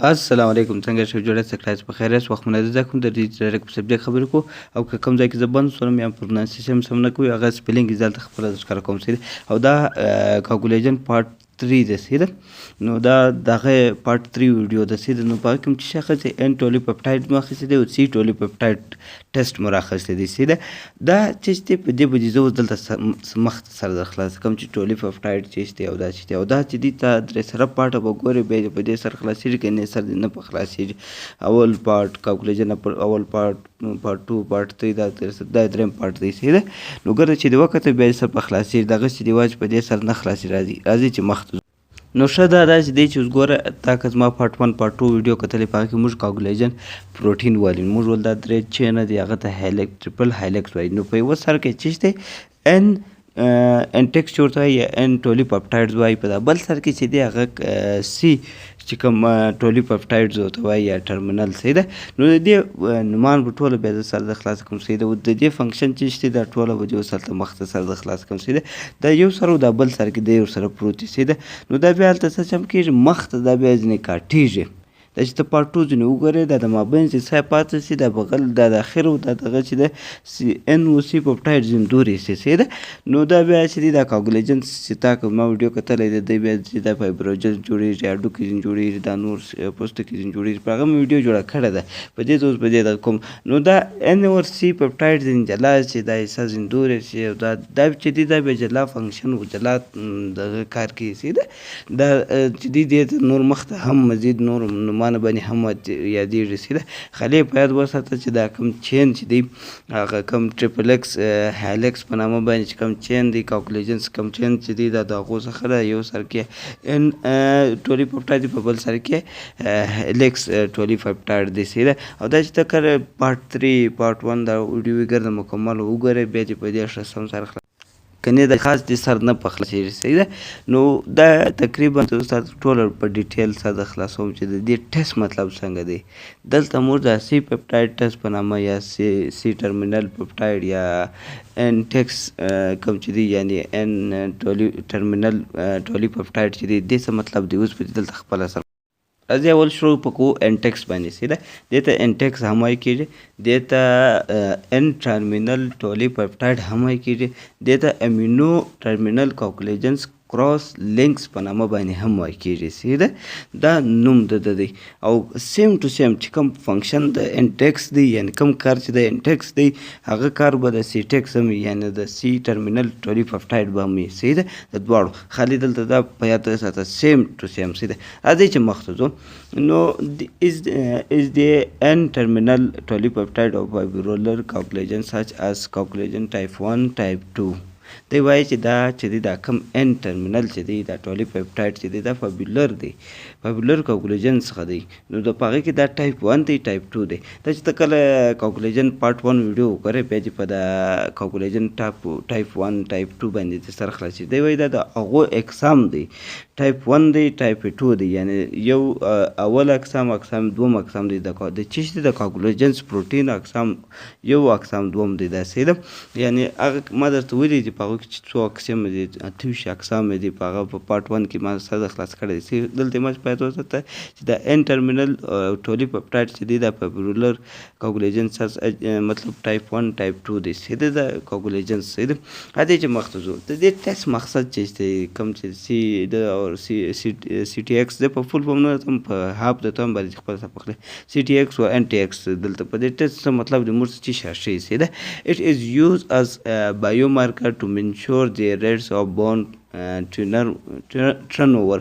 السلام علیکم، څنګه شو؟ جوړه څه په خیر یاست؟ وخت مو نه کوم د دې ډایرکټ په سبجیکټ خبرې کو او که کوم ځای کې زه بند سولم یا پرونانسیشن سم نه کوي، هغه سپیلینګ یې دلته خپله ښکاره کوم، صحیح ده؟ او دا کاکولیژن پارټ 3 ده، صحیح ده؟ نو دا دغه پارټ 3 ویډیو ده، صحیح ده؟ نو په هغه کې چې اخیستې ان ټولي پپټاید مو اخیستې دی او سی ټولي پپټاید ټیسټ مو راخیستی دی، صحیح ده؟ دا چې دی په دې باندې زه اوس دلته مخ ته سره در خلاص کوم چې ټولي پپټاید چې دی او دا چې دی او دا چې دی، تا درې سره پارټ به ګورې، بیا په دې سر خلاصېږي که نه سر دې نه په خلاصېږي. اول پارټ کاکولیژن، اول پارټ، پارټ 2، پارټ 3، دا دا دریم پارټ دی، صحیح ده؟ نو ګرده چې دې وکته بیا سر په خلاصېږي، دغه چې دی واج په دې سر نه خلاصېږي. راځي راځي چې مخ ته. نو ښه، دا داسې دی چې اوس ګوره، تا که زما پارټ 1، پارټ 2 ویډیو کتلې، په هغه کې موږ کاګولیژن پروټین والي، موږ ول دا درې چینه دی، هغه ته هیلیک ټریپل هیلیکس وایي. نو په یوه سر کې چې دی ان انټیکس چې ورته وایي یا ان ټولي پپټایډز وایي، په دا بل سر کې چې دی هغه سی چې کوم ټولي پپټایډز ورته وایي یا ټرمینل، صحیح ده؟ نو د دې نومان به ټوله بیا زه سر د خلاص کوم، صحیح ده؟ د دې فنکشن چې شته، دا ټوله به دې سر ته مخ ته سر د خلاص کوم، صحیح ده؟ دا یو سر او دا بل سر کې دی ورسره پروت دی، صحیح ده؟ نو دا بیا هلته څه چم کېږي؟ مخ ته دا بیا ځینې کاټېږي. دا چې ته پارټ 2 ځینې وګورې، دا د مابین چې څه پاتې سي، دا بغل دا د اخر او دا دغه چې ده سي ان او سي پپټاید ځینې دورې سي، صحیح ده؟ نو دا بیا چې دی دا کاګولیجنس چې تا که ما ویډیو کتلی دی، دی بیا چې دا فایبروجن جوړېږي، هډوکي ځینې جوړېږي، دا نور پوستکي ځینې جوړېږي. په هغه مې ویډیو جوړه کړې ده، په دې اوس په دې دغه کوم. نو دا ان اور سي پپټاید ځینې جلا چې دا حصه ځینې دورې سي او دا دا چې دی دا بیا جلا فنکشن او جلا دغه کار کوي، صحیح ده؟ دا چې دی دې ته نور مخته هم مزید نور نومانه باندې هم یادېږي، صحیح ده؟ خالي په یاد وساته چې دا کوم چین چې دی، هغه کوم ټریپل ایکس هیلیکس په نامه باندې چې کوم چین دی، کاکولیجنس کوم چین چې دی، دا د هغو څخه ده. یو سر کې ان ټولي پپټاید دی، په بل سر کې هیلیکس ټولي پپټاید دی، صحیح ده؟ او دا چې ته کله پارټ 3، پارټ 1 دا ویډیو ګرځه مکمل وګوره، بیا دې په دې ښه سم سر خلاص کنې د خاص دې سر نه په خلاصېږي، صحیح ده؟ نو دا تقریبا استاد ټوله په ډیټیل سره د خلاصوم چې د دې ټیسټ مطلب څنګه دی. دلته موږ د سی پپټاید ټیسټ په نامه یا سی سی ټرمینل پپټاید یا ان ټیکس کوم چې دی، یعنی ان ټولي ټرمینل ټولي پپټاید چې دی، دې څه مطلب دی، اوس په دلته خپله سره راځي. اول شروع په کو انټیکس باندې، صحیح ده؟ دې ته انټیکس هم وایي کېږي، دې ته ان ټرمینل ټولي پپټاید هم وایي کېږي، دې ته امینو ټرمینل کاکولیجنس کراس لینکس په نامه باندې هم وایي کېږي، صحیح ده؟ دا نوم د ده دی. او سیم ټو سیم چې کوم فنکشن د انټیکس دی، یعنی کوم کار چې د انټیکس دی، هغه کار به د سی ټیکس هم وي، یعنی د سی ټرمینل ټولي پپټاید به هم وي، صحیح ده؟ د دواړو خالي دلته دا په یاد وساته، سیم ټو سیم، صحیح ده؟ راځئ چې مخته ځو. نو is the N terminal polypeptide of fibrillar collagen such as collagen type 1، type 2. دی وایي چې دا چې دی، دا کوم ان ټرمینل چې دی، دا ټولي پپټاید چې دی، دا فابیولر دی، فابیولر کوګولیجن څخه دی. نو د په هغې کې دا ټایپ 1 دی، ټایپ 2 دی. دا چې ته کله کوګولیجن پارټ 1 ویډیو وګورې، بیا چې په دا کوګولیجن ټایپ 1، ټایپ 2 باندې د سره خلاصېږي. دی وایي دا د هغو اقسام دی، ټایپ 1 دی، ټایپ 2 دی، یعنی یو اول اقسام اقسام دوم اقسام دی. د چې دی د کوګولیجنس پروټین اقسام یو اقسام دوم دی، دا صحیح ده؟ یعنی هغه ما درته ویلي دي، په هغو کې چې څو اقسام دي، 28 اقسام دي، په هغه په پارټ 1 کې ما سره خلاص کړی دی. دلته ما په یاد وساته چې دا ان ټرمینل ټولي پپټاید چې دی، دا فایبرولر کوګولیجن مطلب ټایپ 1، ټایپ 2 دی، صحیح ده؟ دا کوګولیجن، صحیح ده؟ دې چې مخته ځو، د دې ټیسټ مقصد چې دی کوم چې سی د او سی سی سی ټي ایکس د په فول فارم نه تم په هاف د تم باندې خپل څه پخله سی ټي ایکس او ان ټي ایکس. دلته په دې ټیسټ څه مطلب دی، موږ چې شي، صحیح ده؟ It is used as a biomarker to measure the rates of bone turnover.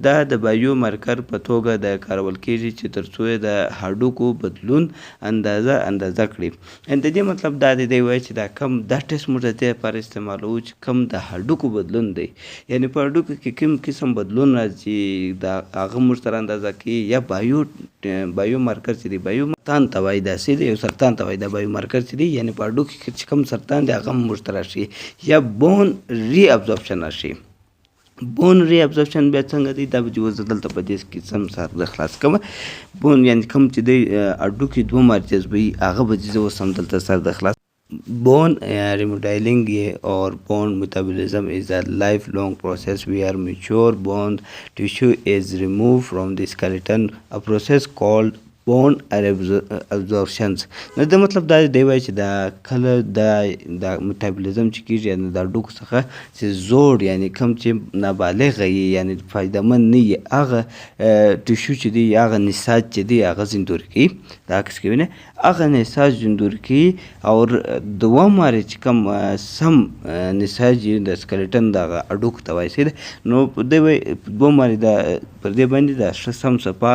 دا د بایو مارکر په توګه د کارول کېږي چې ترڅو د هډوکو بدلون اندازه کړي. ان د دې مطلب دا دی، دی وایي چې دا کم دا ټیسټ موږ د دې لپاره استعمالوو چې کم د هډوکو بدلون دی، یعنی په هډوکو کې کوم قسم بدلون راځي، دا هغه موږ سره اندازه کوي. یا بایو مارکر چې دی، بایو سرطان ته وایي، داسې دی، یو سرطان ته وایي. دا بایو مارکر چې دی، یعنی په هډوکو کې چې کوم سرطان دی، هغه موږ ته راشي یا بون ری ابزورپشن راشي. بون ری ابزورپشن بیا څنګه دی، دا به چې اوس دلته په دې کې سم سر د خلاص کوم. بون یعنی کوم چې دی هډوکي دوه جذبوي، هغه به چې زه اوس هم دلته سر د خلاص. Bone remodeling or bone metabolism is a lifelong process where mature bone tissue is removed from the skeleton, a process called bone absorptions. نو د مطلب دا دی وایي چې دا کله دا د میتابولیزم چې کیږي، یعنی د هډوکو څخه چې زوړ، یعنی کوم چې نابالغه یي، یعنی فایدهمند نه یي، هغه tissue چې دی، هغه نساج چې دی، هغه زندوري کوي. دا عکس کې وینئ، هغه نساج زندوري کوي او دوه مارې چې کوم سم نساج یې د skeleton دغه هډوکو ته وایي، صحیح ده. نو دی وایي دوه مارې دا پر دې باندې دا ښه سم صفا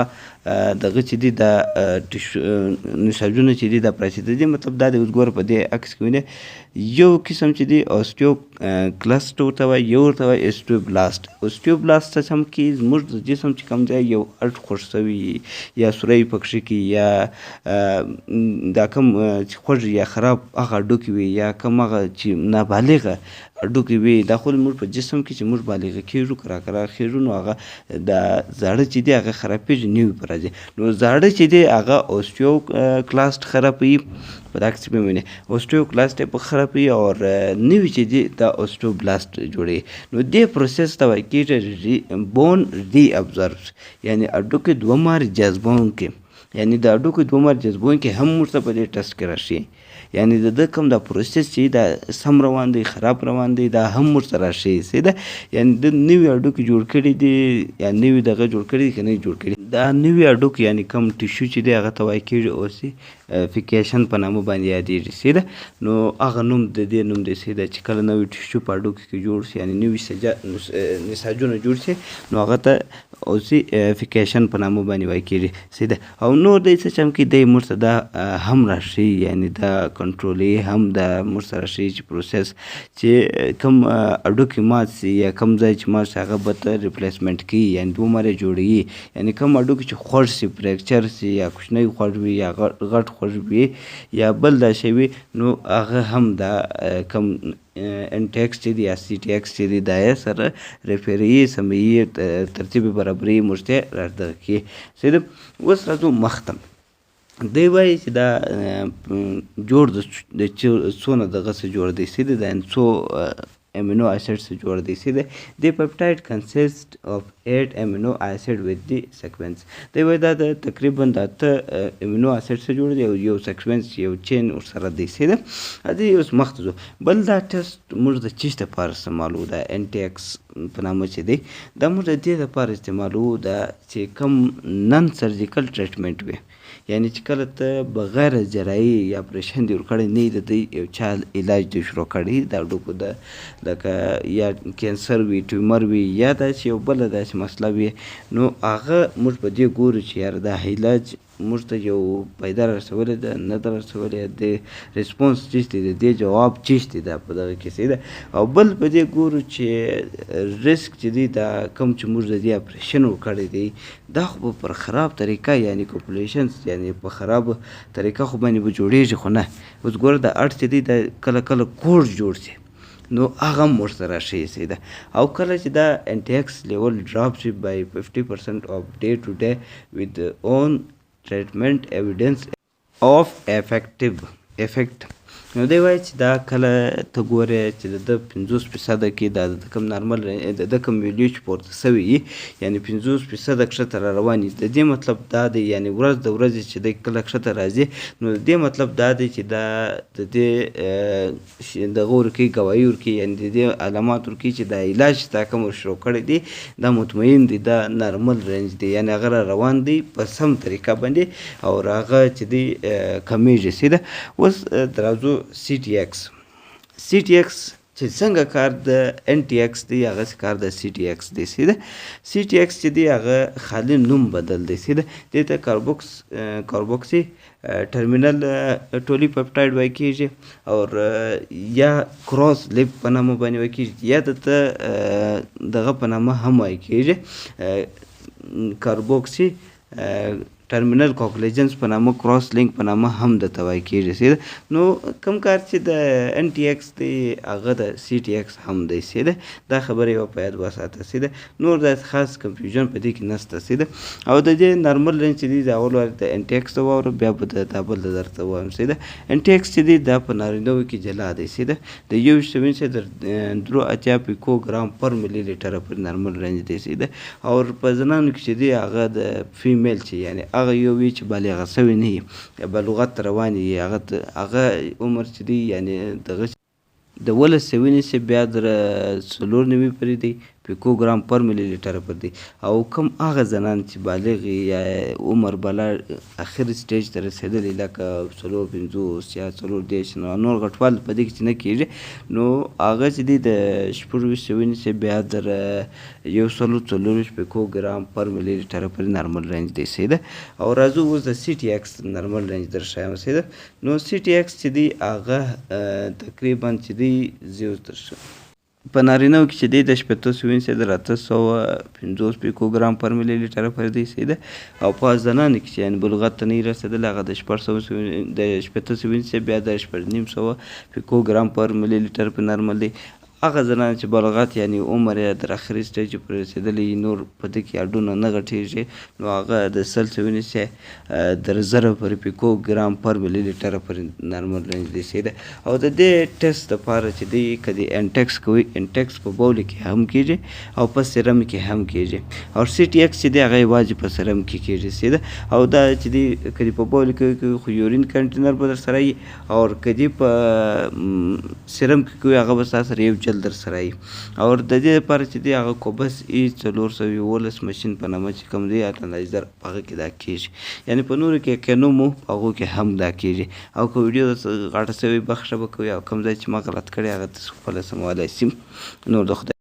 دغه چې دي، دا نساجونه چې دي، دا پراته دي. دې مطلب دا دی، اوس ګوره په دې عکس کې وینې، یو قسم چې دی osteoclast ورته وایي، یو ورته وایي osteoblast. Osteoblast څه هم کې زموږ د جسم چې کوم ځای یو اټ خوږ شوی یا سوری پکښې کې یا دا کوم چې خوږ یا خراب هغه هډوکي وي یا کوم هغه چې نابالغه هډوکي وي، دا خو موږ په جسم کې چې موږ بالغه کېږو، کرا کرا خېږو، نو هغه د زاړه چې دی هغه خرابېږي، نوي په راځي. نو زاړه چې دی هغه osteoclast خرابوي. په دا کې وینئ osteoclast یې په خرابوي او نوي چې دی دا osteoblast جوړوي. نو دې process ته وایي کېږي bone reabsorb، یعنی هډوکي دوه مارې جذبونکي، یعنی د هډوکو دوه مارې جذبونکي هم موږ ته په دې ټسټ کې راشي. یعنی د ده کوم دا process چې دا سم روان دی، خراب روان دی، دا هم موږ ته راښیي، صحیح ده. یعنی د نوي هډوکي جوړ کړي دي یا نوي دغه جوړ کړي دي که نه جوړ کړي. دا نوي هډوکي یعنی کوم tissue چې دی هغه ته وایي کېږي ossification په نامه باندې یادېږي، صحیح ده. نو هغه نوم د دې نوم دی، صحیح ده، چې کله نوی tissue په هډوکي کې جوړ شي، یعنی نوي نساجونه جوړ شي، نو هغه ته ossification په نامه باندې وایي کېږي، صحیح ده. او نور دی څه چم کې دی موږ ته دا هم راښیي، یعنی دا کنټرولوي هم، دا موږ ته راښیي چې process چې کوم هډوکي مات شي یا کوم ځای چې مات شي هغه به ته replacement کوي، یعنی دوه مارې جوړوي. یعنی کوم هډوکي چې خوږ شي، fracture شي یا کوچنی خوږ وي یا غټ خوږ وي یا بل دا شی وي، نو هغه هم دا کوم NTx چې دی یا CTX چې دی دا یې سره repair یي، سموي، ترتیب برابروي، موږ ته را دغه کوي، صحیح ده. اوس راځو مخته. دی وایي چې دا جوړ د څونه دغه څه جوړ دی، صحیح ده، دا څو amino acids جوړ دی، صحیح ده. The peptide consists of 8 amino acid with the sequence. دی وایي دا د تقریبا د اته amino acid څخه جوړ دی او یو sequence یو chain ورسره دی، صحیح ده. دې اوس مخته ځو. بل دا ټسټ موږ د چیش دپاره استعمالوو؟ دا NTx په نامه چې دی دا موږ د دې دپاره استعمالوو دا چې کوم non surgical treatment وي، یعنی چې کله ته بغیر جراحي یا اپریشن دې ورکړی نه وي، د دې یو چا علاج دې شروع کړی د هډوکو د لکه یا cancer وي، tumor وي یا داسې یو بله داسې مسله وي، نو هغه موږ په دې ګورو چې یاره دا علاج موږ ته یو فایده رسولې ده نه ده رسولې، د response چیش دی، د دې جواب چیش دی، دا په دغه کې صحیح ده. او بل په دې ګورو چې ریسک چې دی دا کوم چې موږ د دې اپریشن ورکړی دی دا خو به پر خراب طریقه، یعنی complications، یعنی په خراب طریقه خو باندې به جوړېږي خو نه. اوس ګوره دا اړ چې دی دا کله کله کوږ جوړ شي، نو هغه هم ورسره راښیي، صحیح ده. او کله چې دا NTx level drop شي by 50% of day to day with own treatment evidence of effective effect. نو دی وایي چې دا کله ته ګورې چې د ده پنځوس فیصده کې دا د کوم نارمل د ده کوم value چې پورته سوی وي، یعنی پنځوس فیصده کښته را روان وي، د دې مطلب دا دی، یعنی ورځ د ورځې چې دی کله کښته راځي، نو د دې مطلب دا دی چې دا د دې دغه ورکوي، ګواهي ورکوي، یعنی د دې علامات ورکوي چې دا علاج چې تا کوم شروع کړی دی دا مطمئن دی، دا normal range دی، یعنی هغه را روان دی په سم طریقه باندې او هغه چې دی کمیږي، صحیح ده. اوس راځو CTX. CTX چې څنګه کار د NTX دی هغسې کار د CTX دی، صحیح ده. CTX چې دی هغه خالي نوم بدل دی، صحیح ده. دې ته carboxy terminal polypeptide وایي کېږي او یا cross lip په نامه باندې وایي کېږي یا د ته دغه په نامه هم وایي کېږي، carboxy ټرمینل کوکلیجنس په نامه، کراس لینک په نامه هم درته وایي کېږي، صحیح ده؟ نو کوم کار چې د ان ټي ایکس دی، هغه د سی ټي ایکس هم دی، صحیح ده؟ دا خبره یوه په یاد وساته، صحیح ده؟ نور داسې خاص کنفیوژن په دې کې نشته، صحیح ده؟ او د دې نارمل رینج چې دی، د اول وار د ان ټي ایکس ته واوره، بیا به د دا بل درته ووایم، صحیح ده؟ ان ټي ایکس چې دی، دا په نارینه وو کې جلا دی، صحیح ده؟ د 21 څخه تر 83 پیکو ګرام پر ملي لیټره پر نارمل رینج دی، صحیح ده؟ او په زنانو کې چې دی، هغه د فیمیل چې یعنی هغه یو وي چې بالغه سوې نه وي، بلوغت ته روانې وي، هغه عمر چې دی، یعنی دغه د 17 څخه بیا در 94 پورې دی، پیکو ګرام پر ملي لیټر پر دی. او کوم هغه زنان چې بالغ یا عمر بالا اخر سټیج ته رسېدلی، لکه 54 یا 34، نو نور غټوال په دې کې چې نه کېږي، نو هغه چې دی د 26 څخه بیا در 124 پیکو ګرام پر ملي لیټر پر نارمل رینج دی، صحیح ده؟ او راځو اوس د سی ټي ایکس نارمل رینج در ښایم، صحیح ده؟ نو سی ټي ایکس چې دی، هغه تقریبا چې دی زیو تر په نارینه کې چې دی د 60 څخه تر 850 پیکو ګرام پر ملي لیټر پر دی، صحیح ده؟ او په زنانو کې چې یعنی بلوغت ته نه رسېدلی، هغه د 600، د 60 څخه بیا د 650 پیکو ګرام پر ملي لیټر په نارمل دی. هغه زنان چې بلغت یعنی عمر یې تر اخري سټیج پورې رسېدلی، نور په دې کې هډونه نه غټېږي، نو هغه د 100 څخه تر 1000 پورې پیکو ګرام پر ملي لیټر پر نارمل رینج دی، صحیح ده؟ او د دې ټیسټ دپاره چې دی، که د انټیکس کوي، انټیکس په بول کې هم کېږي او په سیرم کې هم کېږي. او سی ټي ایکس چې دی، هغه یوازې په سیرم کې کېږي، صحیح ده؟ او دا چې دی، که دې په بول کې کوي، خو یورین کنټینر به در سره وي، او که دې په سیرم کې کوي، هغه به ستا سره یو جل در سره وي. او د دې لپاره چې دی، هغه کوبس ای 411 ماشین په نامه چې کوم دی انالایزر، په هغه کې دا کېږي. یعنی په نورو کې کینومو، په هغو کې هم دا کېږي. او که ویډیو غټه سوې، بخښه به کوي، او کوم ځای چې ما غلط کړی، هغه تاسو خپله سمولی شي. نور د خدای